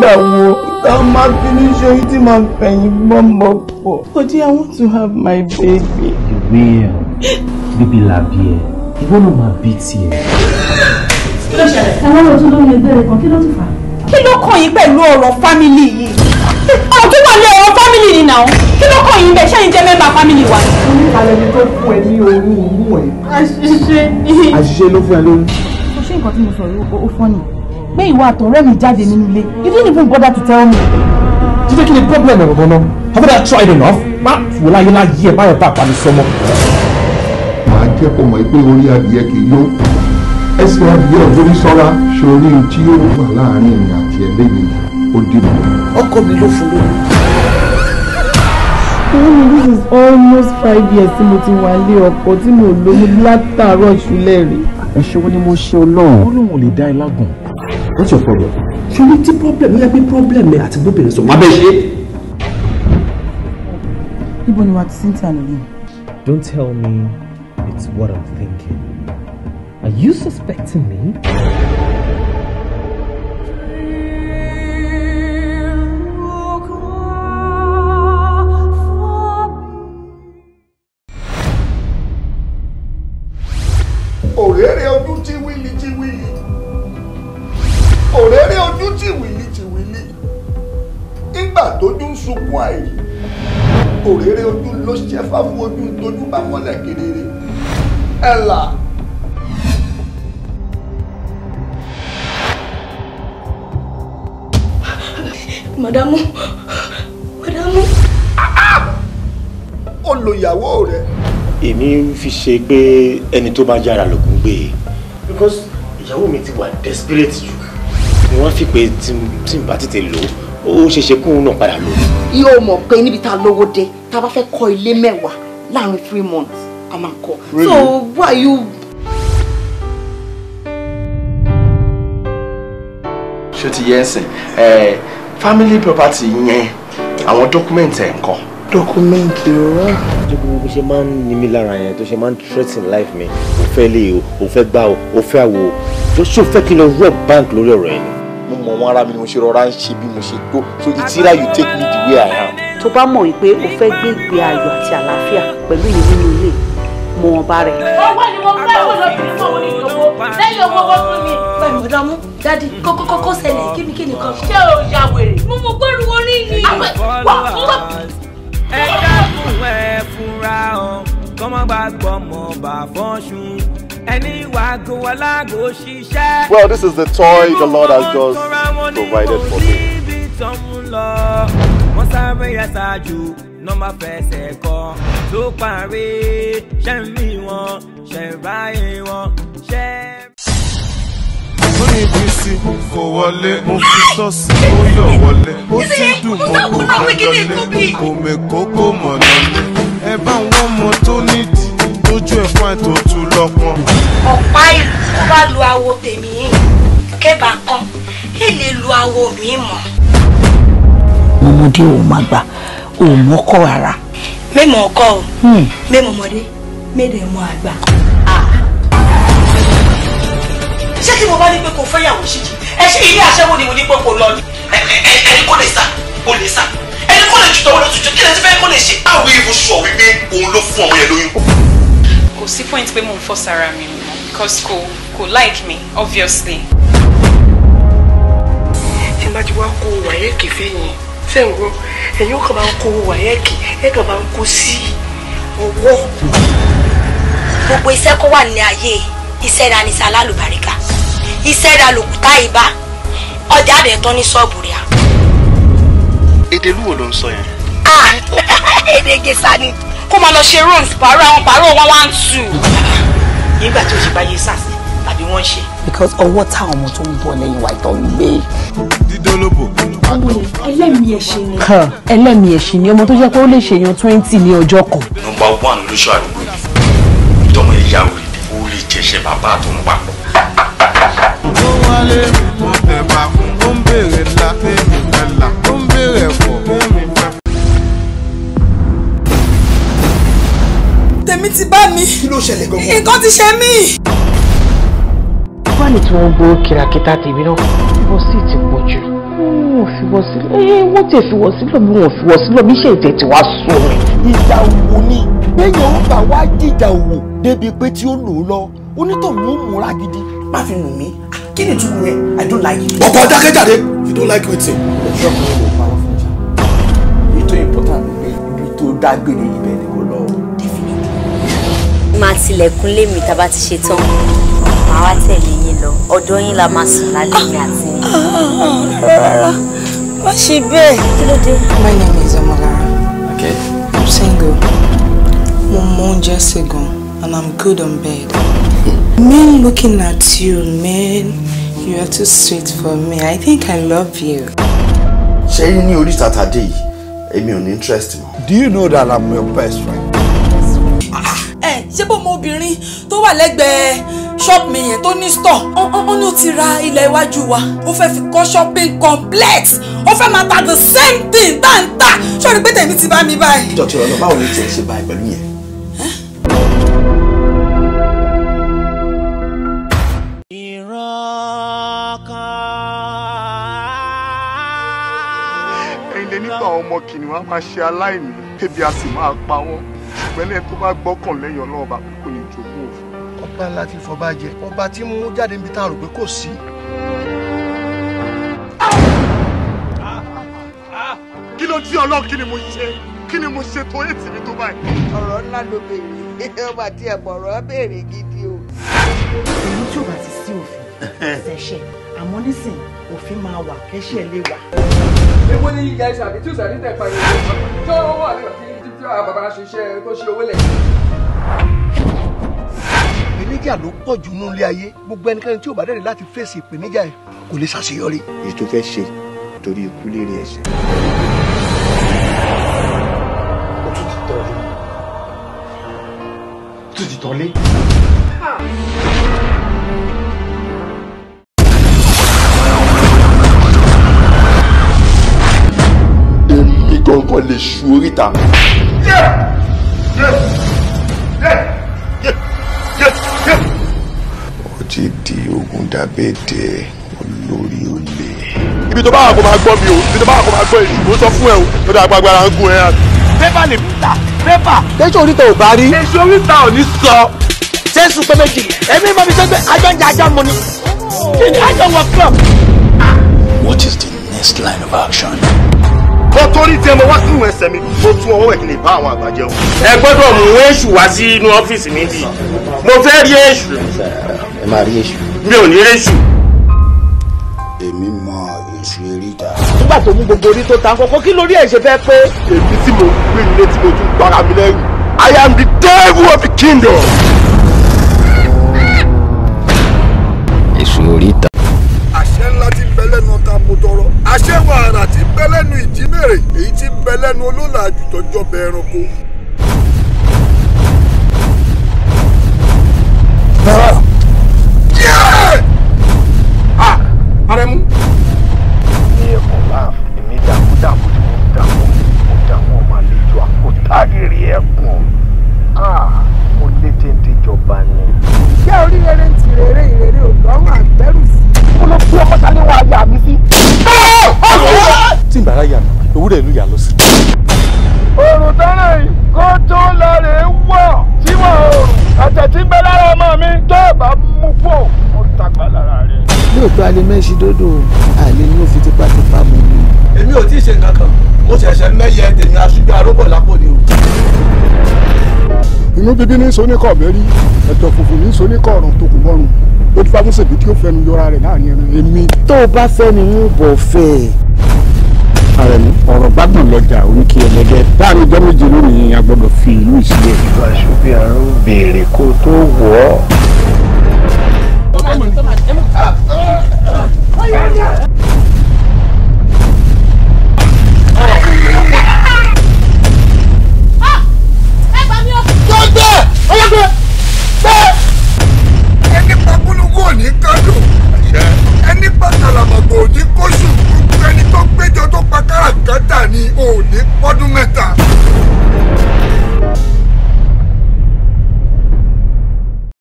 Nígbà wo tá a máa fi ní ṣoyún tí màá fẹ̀yìn gbọ́mọ pọ̀? Bọ̀dé, I want to have my baby. You will. Bíbí làbí ẹ. Ìwọ náà máa bí tiẹ̀. Kí ló ṣẹlẹ̀? Àwọn ọ̀rọ̀ tó lóyún ẹgbẹ́ rẹ̀ kan, kí ló tún fà á? Kí ló kàn yín pẹ̀lú ọ̀rọ̀ fámìlì yìí? Ọ̀rọ̀ tó wà ní ọ̀rọ̀ fámìlì ni náà. Kí ló kàn yín bẹ́ẹ̀? Ṣé yín jẹ́ mẹ́mbà fámìlì wa? Oníkàlẹ̀ ni tó fún ẹ ní oyún inú ẹ̀. Àṣìṣe ni. Àṣìṣe ló fún ẹ lóyún. Kò ṣe nǹkan tí mo sọ yìí, ó fọ́nì. Pé ìwọ àtọ̀rẹ́ mi jáde nínú ilé. You didn't even bother to tell me. Jíjẹ́ kí ni problem ẹ̀ gbọ̀ngàn náà? Have I tried enough? Má wò láyé láyé ẹ̀ báyọ̀ bá àpá mi sọmọ. Màá jẹ́ kó mọ̀ pé orí adìyẹ kì í yó. Ẹsẹ̀ adìyẹ ògbórí sọ́ra sórí tí ó wà láàárín ìrìn àti ẹlẹ́yìn ó dìbò. Ọkọ mi ló fún lóyún. Mummy, this is almost 5 years tí mo ti wà lé ọkọ tí mo lóyún látàárọ̀ ìṣúlẹ̀ rí. Ẹ̀ṣẹ̀ wo ni mo ṣe Ọlọ́run? Ó lóun ò lè dá ẹ lágùn. What's your problem? Ṣé tí problem yẹ pé problem ẹ àti bóbìnrin sọ má bẹ́ẹ̀ ṣe? Ibo ni wàá ti Cynthia nìyí? Don't tell me it's what I'm thinking. Are you suspecting me? Òréré ojú tí wílí tí wílí, òréré ojú tí wílí tí wílí, nígbà tójú ń sunkún àìrí, òréré ojú ló ṣẹ́fà fún ojú tójú bá mọ́lẹ̀ kedere. Ẹ là. Màdámù, màdámù. Ó lo ìyàwó rẹ̀. Èmi fi ṣe pé ẹni tó bá yára lògùn gbé e because ìyàwó mi ti wà desperate jù ni wọ́n fi pé tí n bá tètè lò ó ṣe ṣe kóun náà padà lò. Yóò mọ̀ pé níbi tá a lówó dé, tá a bá fẹ́ kọ́ ilé 10 láàrin 3 months, a máa kọ́. Really? So why you. Ṣó ti yẹ ẹsìn ẹ family property yẹn, àwọn document ẹ̀ ń kọ́? Document rẹ̀. Jẹ́ gbogbo bó ṣe máa ń ní mi lára yẹn, tó ṣe máa ń threaten life mi, o fẹ́ lé o, o fẹ́ gbá o, o fẹ́ àwo o, ṣó fẹ́ kí n lọ rob bank lórí ọ̀rọ̀ yẹn ni? Mo mọ̀ wọn ara mi ni mo ṣe rọra ń ṣe bí mo ṣe tó, so it's either you take me the way I am. Tó bá mọ̀ wípé o fẹ́ gbé ìgbé ayọ̀ àti àlàáfíà pẹ̀lú mi nínú ilé, mọ̀ wọn bá rẹ̀. Owó ni mo fẹ́, owó lọ́bìnrin mọ̀ wọ́n ní ìdòwò lẹ́yìn owó owó fún mi. Pẹ̀lú mọ̀dọ́mú, daddy, kókókókó ṣẹlẹ̀, kí ni kí ni kan. Ṣé o ya wèrè? Mo mọ̀ pé olúwo ní ni. Ẹ dákun, ẹ fúnra ọ kọ́mọ́ bá gbọ́mọ bá fọ́ṣun ẹni wàá go alágò ṣiṣẹ́. Well, this is the toy the Lord has just provided for me. Níbi tó ń lọ, wọ́n sáré yẹn ṣáájú nọ́mbà fẹsẹ̀ kọ́ ló parí ṣẹ́ ń rí wọn ṣẹ́ ń ráyè wọn ṣẹ́. Ó ní bísí kò wọlé, mo fi sọ́ọ̀sì ó yọ̀ wọlé, ó ti dùn mọ́ kò lọlé, kò mẹ́kókó mọ̀ lọlé. Ẹ bá wọn mọ tó nídìí tójú ẹ̀ fún àìtó tu lọ́pọ́n. Ọ̀pá ìlú tó bá lu awo tèmi yìí kébà kan ẹ lè lu awo mi mọ́. Ọmọdé ò máa gbà ò mọ́kọ́ rárá. Mímọ̀ ọkọ o, mímọ̀ ọmọdé, méde mọ àgbà. Ṣé tí mo bá ní pé kò fẹ́yàwó ṣíjì ẹ, ṣé ilé aṣẹ́wó ni mo ní pé kò lọ ni? Ẹni kò lè sá, kò lè sá, ẹni kò lè tutọ́, wọlé tutọ́, kí lè ti fẹ́ kó lè ṣe. Àwọn èèyàn sọ wípé òun ló fún ọmọ yẹn lóyún. Kò sí point pé mò ń force ara mi mọ́ because kò like me, obviously. Tí n bá ti wá kó WAEC fẹ́yìn sẹ́ǹgbọ́n, ẹ̀yin ó kàn máa ń kó WAEC, ẹ̀ kàn máa ń kó sí ọwọ́. Gbogbo iṣẹ́ kó wà ní ayé, iṣẹ́ ra ní sálálùbáríkà, iṣẹ́ ra lòkúta ìbá ọjà rẹ̀ tán ní ṣọ́ọ̀bù rẹ̀. Èdè ìlú wo ló ń sọ yẹn? Èdè Gẹ̀ẹ́sà ni. Kó máa lọ ṣe runs pààrọ̀ àwọn pààrọ̀ 1 1 2. Nígbà tí o ṣe bá yé sars tàbí wọ́n ń ṣe. Because ọwọ́ táwọn ọmọ tó ń bọ̀ lẹ́yìn wa ìtọ́ ń gbé. Dídólóbò. Ẹlẹ́mìí ẹ̀ṣin ni. Ẹlẹ́mìí ẹ̀ṣin ni ọmọ tó jẹ́ pé ó lè ṣèyàn 20 ní ọjọ́ kan. Number one olóṣù àdúgbò yìí, tọmọ ìyá òrìdì ó lè jẹṣẹ bàbá àtọmọ papọ̀. Ó wálé, mo tẹ̀bà fún, ó ń béèrè la tèmi fẹ́ là, ó ń béèrè ẹ̀fọ́ tèmi fẹ́. Tèmi ti bá mi. Kí ló ṣẹlẹ̀ gangan? Nǹkan ti ṣe mí. Wọ́n ní tí wọ́n gbọ́ kìràkìtà tèmi náà, bó sì ti pọ̀ jù. Wọ́n fi wọ́ sílẹ̀ wọ́n tẹ̀ fi wọ́ sílẹ̀ bí wọ́n fi wọ́ sílẹ̀ bí ṣe ìtẹ̀ tí wàá sọ mi. Ìjà òwò ni gbẹ̀yìn ó bá wá jìjà òwò débi pé tí ó lò ó lọ onítọ̀hún ó múra gidi. Má fi nù mí, kí ni ìtumọ̀ yẹn? I don't like it. Ọkọ̀ dákẹ́jáde, you don't like wetin. Ọjọ́ kan ló parọ́ fún ìjà. Èyí tó important ni pé ibi tó dágbére ibẹ̀ ni kò lọ. Máa tilẹ̀kùn lé mi tá a bá ti ṣe tán, màá wá tẹ̀lé yín lọ. Ọ̀dọ̀ yín la máa sùn lálẹ́ mi àti yín. Rárá, má ṣe bẹ́ẹ̀. Kí ló dé? My name is Omolara. Okay. I'm single. Mo mọ oúnjẹ sè gan and I'm good on bed. Men looking at you, man, you are too sweet for me. I think I love you. Ṣé ní oríta tàdé yìí, èmi ò ní interest mọ́. Do you know that I'm your best friend? Ẹ ṣé bó mọ obìnrin tó wà lẹ́gbẹ̀ẹ́ shop mi yẹn tó ní store, ó ní ó ti ra ilẹ̀ iwájú wa, ó fẹ́ fi kọ́ shopping complex, ó fẹ́ máa ta the same thing tá n tà. Ṣé o rí pé tèmi ti bá mi báyìí? Dr. Ọlọ, báwo ni tiẹ̀ ṣe báyìí pẹ̀lú yẹn? Ẹ̀yin lè nípa àwọn ọmọ kìnìún á máa ṣe aláìní, ebi a sì máa pa wọ́n. Ṣùgbọ́n ẹni tó bá gbọ́kàn lẹ́yìn Ọlọ́run bá kò ní jogún òfin. Ọba ńlá ti fọba jẹ, ọba tí mú jáde níbi tá a rò pé kò sí. Kí ló dé Ọlọ́run, kí ni mo ṣe? Kí ni mo ṣe tó ètì mi tó báyìí? Ọ̀rọ̀ ńlá ló béèrè, ọba tí ẹ̀ bọ̀rọ̀ béèrè gidi o. Èyí tí ò bá ti sí òfin ṣẹ̀ṣẹ̀, àmọ́ nísìn òfin máa wà kẹ́ṣẹ̀ lè wà. Èwo ni ìyá ẹ̀ṣẹ̀ àbí tí ò sàrí tẹ̀ pariwo tí ó wà nígbà tí bàbá ṣe iṣẹ́ tó ṣe owó lẹ̀. Ìpèníjà ló pọ̀ jù nínú ilé ayé, gbogbo ẹnikẹ́ni tí ò bá dẹ̀rẹ̀ láti fèsì ìpèníjà yìí kò lè ṣàṣeyọrí. Èyí tó fẹ́ ṣe torí ikú lérí ẹ̀ṣẹ̀. Ó tún ti tọ́lé. Ó tún ti tọ́lé. Èmi gangan lè ṣu oríta. Ó ti di ogun dábẹ́dẹ́ olórí olè. Ibi tó bá wà kó máa gbọ́ mi o, ibi tó bá wà kó máa gbọ́ èṣù, mo sọ fún ẹ o, tó dáa gbàgbára ń gún ẹ. Pépà lè ta pépà. Tẹ́sán oríta ò bá rí. Tẹ́sán oríta ò ní sọ. Jésù pé méjì, èmi mọ̀ mi sọ pé àjọ ń jẹ àjọ mu ni. Kí ni àjọ wọ club? What is the next line of action? Mo torí tí ẹ mo wá sínú ẹsẹ̀ mi, mo tún ọwọ́ ẹ̀ kí lè bá àwọn àgbà jẹun. Ẹ gbọ́dọ̀ mú èṣù wá sí inú ọ́fíìsì mi bí. Mo fẹ́ rí èṣù. Ẹ máa rí èṣù. Mi ò ní èṣù. Èmi mọ èṣù eríta. Nígbà tó mú gbogbo orí tó ta kókó, kí lórí ẹ̀ ṣe fẹ́ pé. Èmi tí mo gbé ilé tí mo tún gbára mi lẹ́rù. I am the devil of the kingdom. Èṣù oríta. Àṣẹ ńlá tí ń bẹ lẹ́nu ọ̀tá mo tọrọ. Àṣẹ wàrà tí ń bẹ lẹ́nu ìjímèrè, èyí tí ń bẹ lẹ́nu olólàájú tọjọ́ bẹ ẹranko. Arẹmú. Ní ẹ̀kọ́ láàfin, èmi dàkúdàkú tí mo dàkú, mo dàkú ọmọ àlejò àkótárìrì ẹ̀kún. Mo lé téńté jọba ni. Ṣé orí rere ń ti rere ìrere ò lọ́rùn àgbẹ̀rù sí? Mo lọ fi ọkọ̀ sáré wá àyà mi sí. Tí n bàrá yà mí, ewúrẹ́ ìlú yà lọ sí. Òrùn tọ́lẹ̀ yìí kó tó lọ rè é wọ̀ tí wọ́n òrùn ẹ̀jẹ̀ tí ń bẹ lára ọmọ mi tó bá mú pò ó tàgbà lára rẹ̀. Lóòótọ́ alẹ́ mẹ́sì dódò àlè ní ó fi tipátipá mú mi. Èmi ò tí ì ṣe nǹkan kan, mo ṣẹ̀ṣẹ̀ mẹ́yẹ tèmi aṣojú aróbọ̀ lápò ni o. Inú bíbí ní soníkọ̀ mẹ́rí, ẹ̀dọ̀ funfun ní soníkọ̀ ọ̀rùn tó kù mọ́rùn. Ó ti fáfún ṣèbí tí ó fẹnu yọra rẹ̀ láàrin ẹran èmi. Tó o bá fẹ́ mi ń bọ̀ fẹ́ ẹ. Àrẹ̀mú, ọ̀rọ̀ gbádùn lọ́jà oníkì ẹlẹ́gẹ́. Láàrin ọjọ́ méje lónìí, a gbọ́dọ̀ fi ìlú ìsílẹ̀. Ìgbà ṣubú àrùn béèrè kó tó wọ̀ ọ́.